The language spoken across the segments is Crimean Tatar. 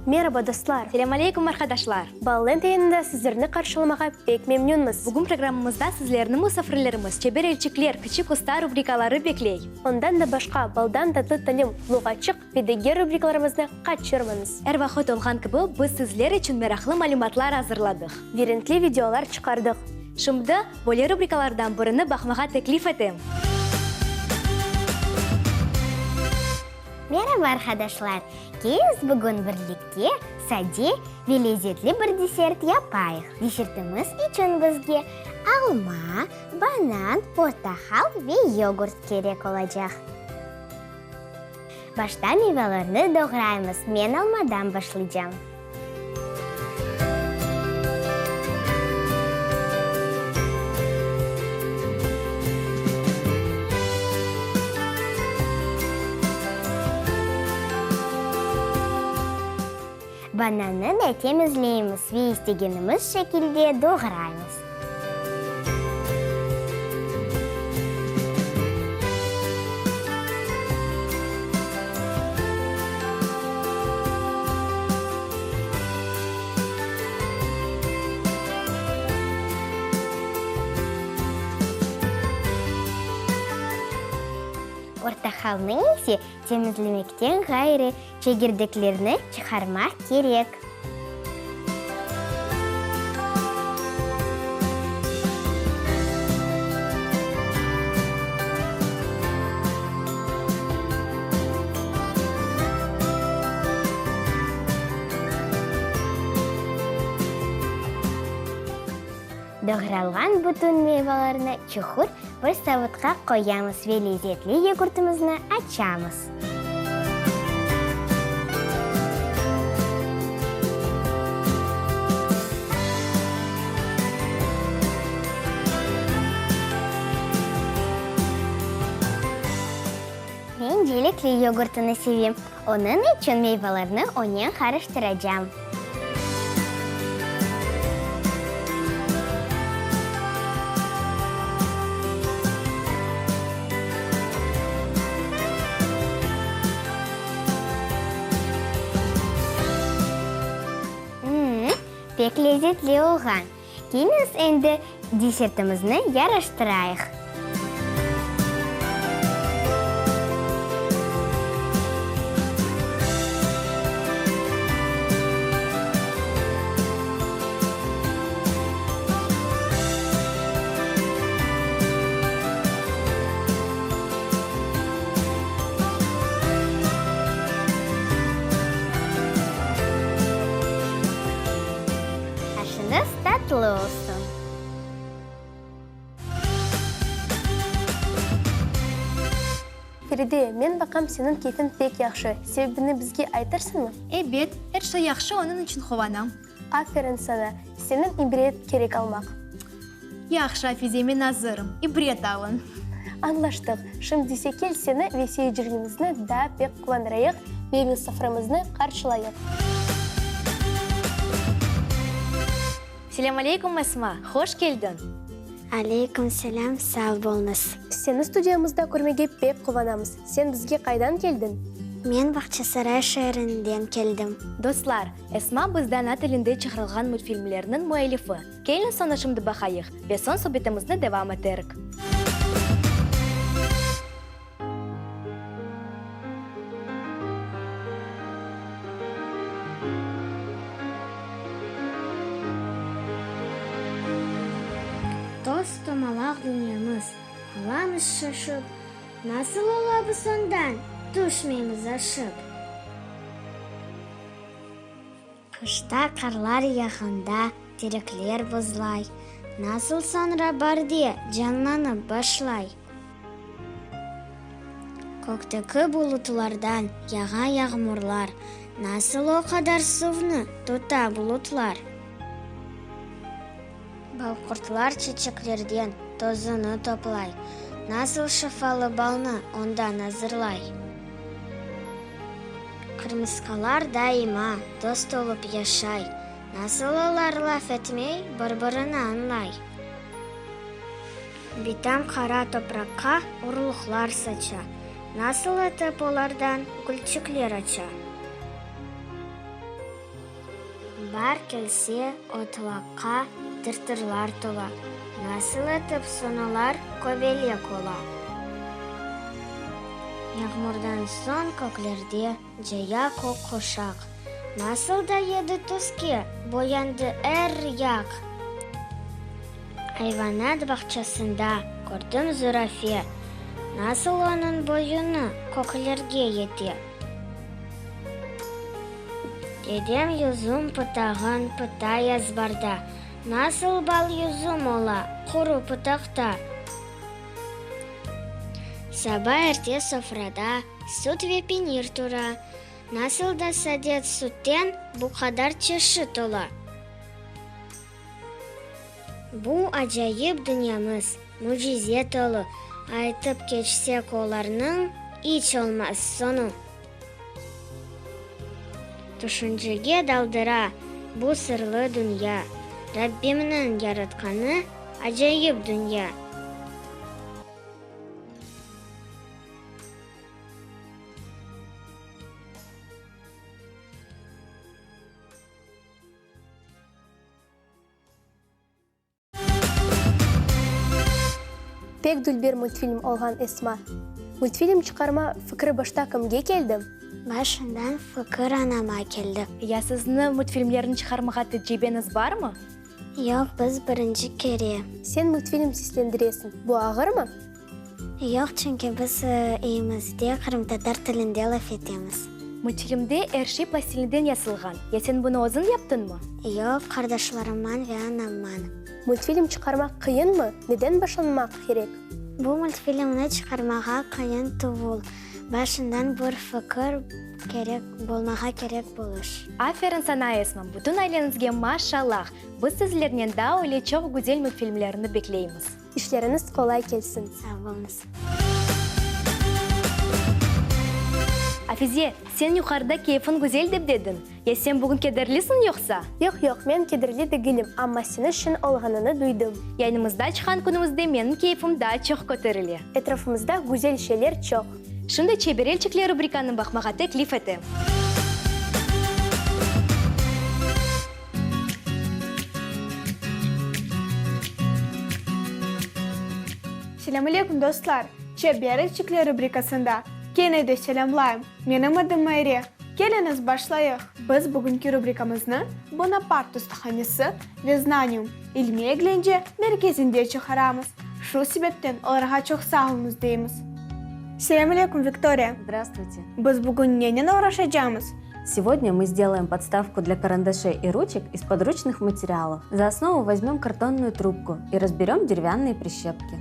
Meraba, dostlar! Selâm aleyküm, arqadaşlar! Ballent yayınında sizlerni qarşılamağa pek memnünmiz. Bugün programmamızda sizlerni musafirlerimiz, Çeber elçikler, Kiçik usta rubrikaları bekley. Ondan da başqa, Baldan tatlı tilim, Luğatçıq ve diger rubrikalarımıznı qaçırmañız. Er vaqıt olğan kibi, biz sizler içün meraqlı malümatlar azırladıq. Ve renkli videolar çıqardıq. Şimdi böyle rubrikalardan birini baqmağa teklif etem. Meraba, arqadaşlar! Keliñiz bugün birlikte sade ve lezetli bir desert yapayıq. Desertimiz içün bizge alma, banan, portaqal ve yogurt kerek olacaq. Başta meyvalarnı doğraymız. Men almadan başlaycam. Banannı da temizleymiz ve istegenimiz şekilde doğraymız. Portaqalnı ise temizlemekten ğayrı çegirdeklerni çıqarmaq kerek. Doğralğan bütün meyvalarnı çuqur bir savutqa qoyamız ve lezetli yogurtımıznı açamız. Men celekli yogurtını sevem, onıñ içün meyvalarnı onen qarıştıracam. Mmm, pek lezetli olğan! Keliñiz endi desertimizni yaraştırayıq. Aşıñız tatlı olsun! Feride, men baqam, seniñ keyfiñ pek yahşı. Sebebini bizge aytırsıñmı? Ebet, er şey yahşı, onıñ içün quvanam. Aferin saña! Seniñ ibret kerek almaq. Yahşı, Afize, men azırım. İbret alıñ. Añlaştıq. Şimdi ise kel seni ve seyircilerimizni daa pek quvandırayıq ve musafirimizni qarşılayıq. Selâm aleyküm, Esma! Hoş keldiñ! Aleyküm selâm, sağ bolıñız! Seni studiyamızda körmege pek quvanamız. Sen bizge qaydan keldiñ? Men Bağçasaray şeerinden keldim. Dostlar, Esma bizde ana tilinde çıqarılğan multfilmlerniñ müellifi. Keliñ onı şimdi baqayıq ve soñ subetimizni devam eterik. Tos-tomalaq dünyamız, qalamız şaşıp, Nasıl ola biz ondan tüşmeymiz aşıp? Qışta qarlar yağğanda terekler buzlay, Nasıl soñra baarde canlanıp başlay? Kökteki bulutlardan yağa yağmurlar, Nasıl o qadar suvnı tuta bulutlar? Balqurtlar çiçeklerden tozunı toplay, Nasıl şifalı balnı ondan azırlay? Qırmısqalar daima dost olıp yaşay, Nasıl olar laf etmey, bir-birini añlay? Bitam qara topraqqa urluqlar saça, Nasıl etip olardan gülçikler aça? Baar kelse, otlaqqa tırtırlar tola, Nasıl etip sonalar köbelek ola? Yağmurdan soñ köklerde caya kök quşaq, Nasıl da yedi tüske boyandı er yaq? Ayvanat bağçasında kördim zürafe, Nasıl onıñ boyunı köklerge yete? Dedem yüzüm pıtağın pıtay azbarda, Nasıl bal yüzüm ola quru pıtaqta? Saba erte sofrada süt ve penir tura, Nasıl da sade sütten bu qadar çeşit ola? Bu acayip dünyamız mücize tolu, Aytıp keçsek olarnıñ iç olmaz soñu. Tüşüncege daldıra bu sırlı dünya, Rabbimniñ yaratqanı acayip dünya. Pek dülber multfilm olğan, Esma. Multfilm çıqarma fikri başta kimge keldi? Başından fikir anama keldi. Ya sizni multfilmlerni çıqarmağa tecribeñiz barmı? Yoq, biz birinci kere. Sen multfilm seslendiresiñ, bu ağırmı? Yoq, çünki biz evimizde qırımtatar tilinde laf etemiz. Multfilmde er şey plastilinden yasılğan. Ya sen bunı özüñ yaptıñmı? Yoq, qardaşlarımman ve anamman. Multfilm çıqarmaq qıyınmı? Neden başlanmaq kerek? Bu multfilmni çıqarmağa qıyın tuvul. Başından bir fikir kerek bolmağa kerek boluş. Aferin sana, Esma, bütün aileñizge maşallah! Biz sizlernen daa öyle çoq güzel multfilmlerni bekleymiz. İşleriñiz qolay kelsin. Sağ oluñız. Afize, sen yuqarıda keyfiñ güzel dep dediñ. Ya sen bugün kederlisiñ yoqsa? Yoq, yoq, men kederli degilim, amma seniñ şeñ olğanıñnı duydım. Yayınımızda çıqqan künümizde menim keyfim daa çoq köterile. Etrafımızda güzel şeyler çoq. Şimdi Çeberelçikler rubrikanı baqmağa teklif etem. Selâm aleyküm, dostlar! Çeberelçikler rubrikasında kene de selâmlayım. Menim adım Mayre. Keliñiz, başlayıq! Biz bugünki rubrikamıznı Bonapart ustahanesi ve Znanium ilmiy-eglence merkezinde çıqaramız. Şu sebepten olarğa çoq sağ oluñız deymiz. Selâm aleyküm, Viktoriya! Zdravstvuyte! Biz bugün nenen oğraşacamız? Сегодня мы сделаем подставку для карандашей и ручек из подручных материалов. За основу возьмем картонную трубку и разберем деревянные прищепки.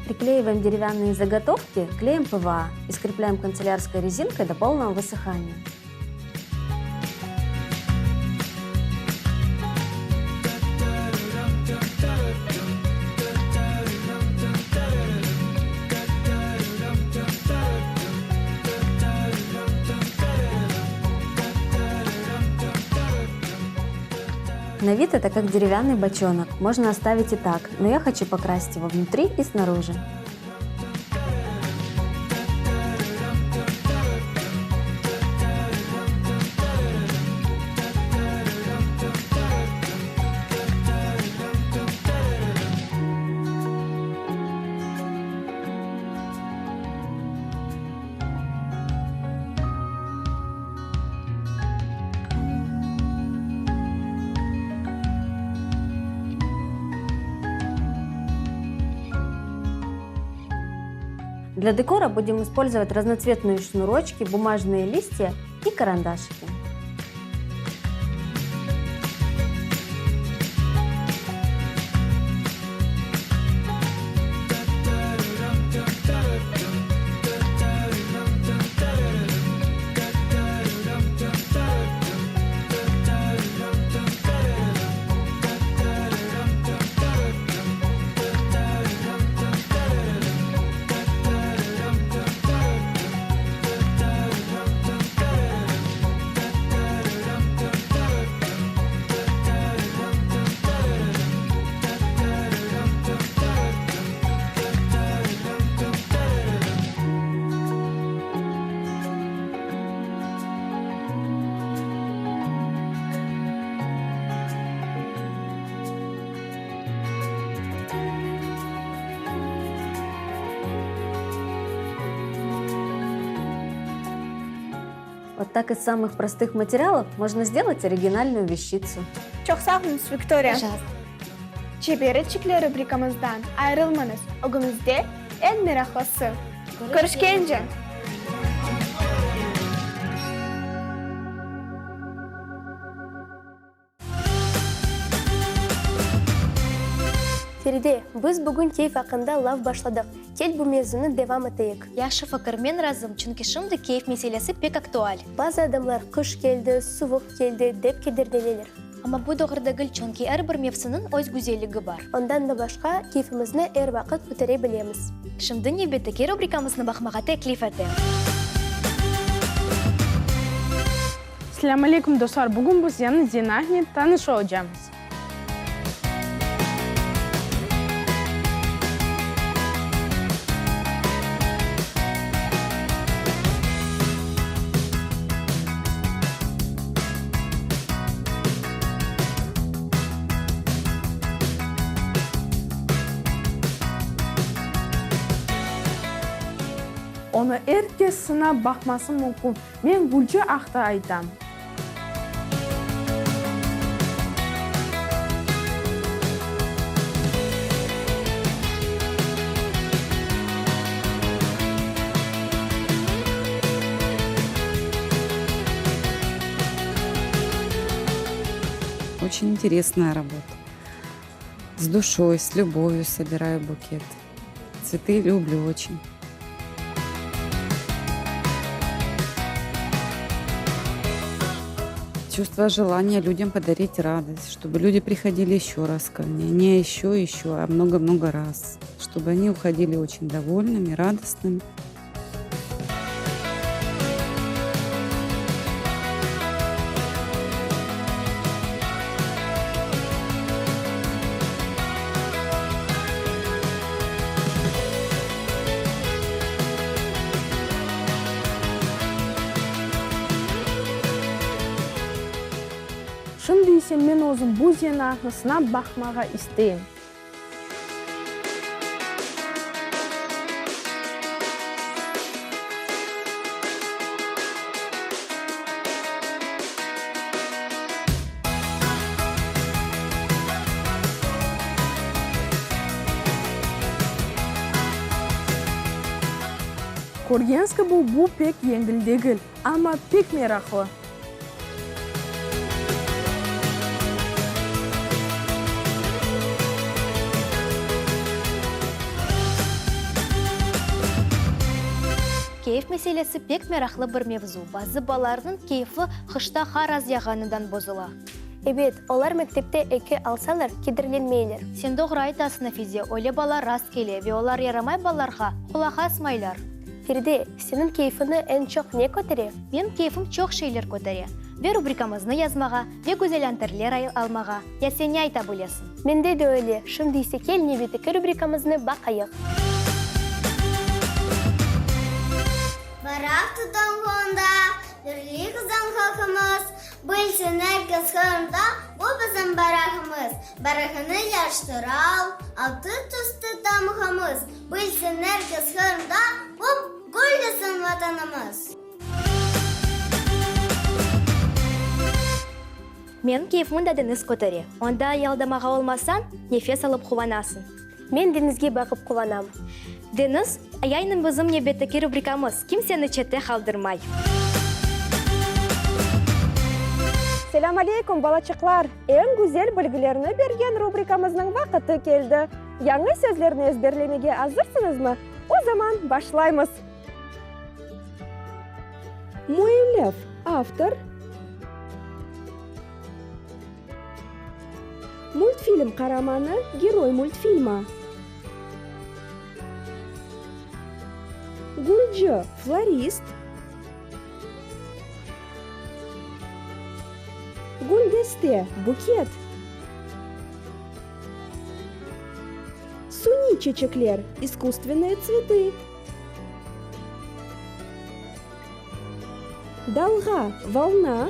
Приклеиваем деревянные заготовки клеем ПВА и скрепляем канцелярской резинкой до полного высыхания. На вид это как деревянный бочонок, можно оставить и так, но я хочу покрасить его внутри и снаружи. Для декора будем использовать разноцветные шнурочки, бумажные листья и карандашики. Вот так из самых простых материалов можно сделать оригинальную вещицу. Çoq sağ oluñız, Viktoriya. Пожалуйста. Çebereçikler rubrikamızdan ayırılmañız, ögümizde eñ meraqlısı. Körüşkence! Feride, biz bugün keyf aqqında laf başladıq. Kel bu mevzunı devam eteyik. Yahşı fikir, men razım, çünki şimdi keyf meselesi pek aktual. Bazı adamlar qış keldi, suvuq keldi, dep kederdeneler. Amma bu doğru degil, çünki er bir mevsimniñ öz güzelligi bar. Ondan da başqa, keyfimizni er vaqıt kötere bilemiz. Şimdi nevbetteki rubrikamıznı baqmağa teklif etem. Selâm aleyküm, dostlar! Bugün biz yañı zenaatnen tanış olacamız. Onı er kes sınap baqması mümkün. Men gülçe aqta aytam. Очень интересная работа. С душой, с любовью собираю букет. Цветы люблю очень. Чувство желания людям подарить радость, чтобы люди приходили еще раз ко мне, не еще, еще, а много-много раз, чтобы они уходили очень довольными, радостными. Şimdi ise men özüm bu zenaatnı sınap baqmağa isteyim. Körgeniñiz kibi, bu pek yengil degil, amma pek meraqlı. Keyf meselesi pek meraqlı bir mevzu. Bazı balalarnıñ keyfi qışta qar az yağğanından bozula. Ebet, olar mektepte eki alsalar, kederlenmeyler. Sen doğru aytasıñ, Afize, öyle bala rast kele ve olar yaramay balalarğa qulaq asmaylar. Feride, seniñ keyfiñni eñ çoq ne kötere? Menim keyfim çoq şeyler kötere, ve rubrikamıznı yazmağa, ve güzel anterler almağa. Ya sen ne ayta bilesiñ? Mende de öyle, şimdi ise kel nevbeteki rubrikamıznı baqayıq. Bayraq tutan qolunda, Birlik bizim halqımız, Bilsin er kes Qırımda, Bu bizim bayrağımız. Bayrağını yaraştıral, Altın tüstü tamğamız, Bilsin er kes Qırımda, Bu güllesin Vatanımız. Menim keyfimni de deñiz kötere. Onda yaldamağa olmasañ, nefes alıp quvanasıñ. Men deñizge baqıp quvanam. Deñiz, yayınıñ bizim nevbetteki rubrikamız, kimseni çette qaldırmay. Selâm aleyküm, balaçıqlar! Eñ güzel bilgilerni bergen rubrikamıznıñ vaqıtı keldi. Yañı sözlerni ezberlemege azırsıñızmı? O zaman başlaymız! Müellif, avtor. Multfilm qaramanı, geroy multfilma. Gülci, florist. Güldeste, buket. Suniy çeçekler, iskusstvenıye tsvetı. Dalğa, volna.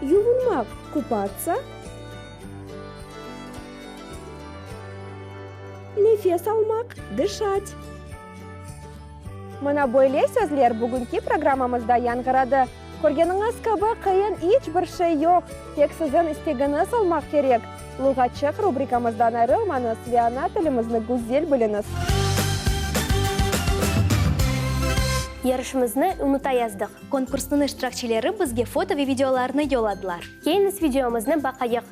Yuvunmaq, kupatsa. Nefes almaq, dışat. Mına böyle sözler bugünki programmamızda yañğıradı. Körgeniñiz kibi, qıyın iç bir şey yoq, tek siziñ istegiñiz olmaq kerek. Luğatçıq rubrikamızdan ayrılmañız ve ana tilimizni güzel biliñiz. Yarışımıznı unuta yazdıq. Konkursnıñ iştirakçileri bizge foto ve videolarını yolladılar. Keliñiz videomıznı baqayıq.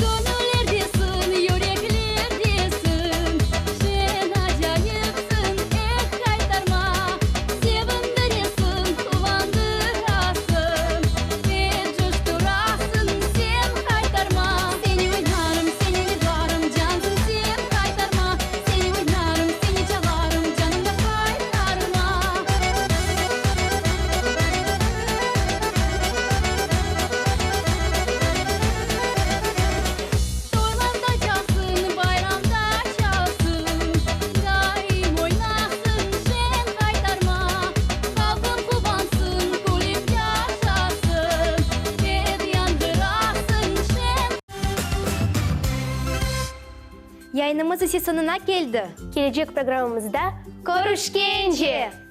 Göñüllerdesin, yüreklerdesin, Şen acayipsiñ, eh, qaytarma. Sevindiresiñ, quvandırasıñ, Pek coşturasıñ, sen qaytarma. Seni oynarım, seni yırlarım, cansıñ sen, qaytarma. Seni oynarım, seni çalarım, canımda qaytarma. Toylarda çalsın, bayramda çalsın, Daim oynasın, şeñ qaytarma. Halqım quvansın, külip yaşasın, Pek yañğırasın, şeñ. Yayınımız ise soñuna keldi. Kelecek programmamızda körüşkence!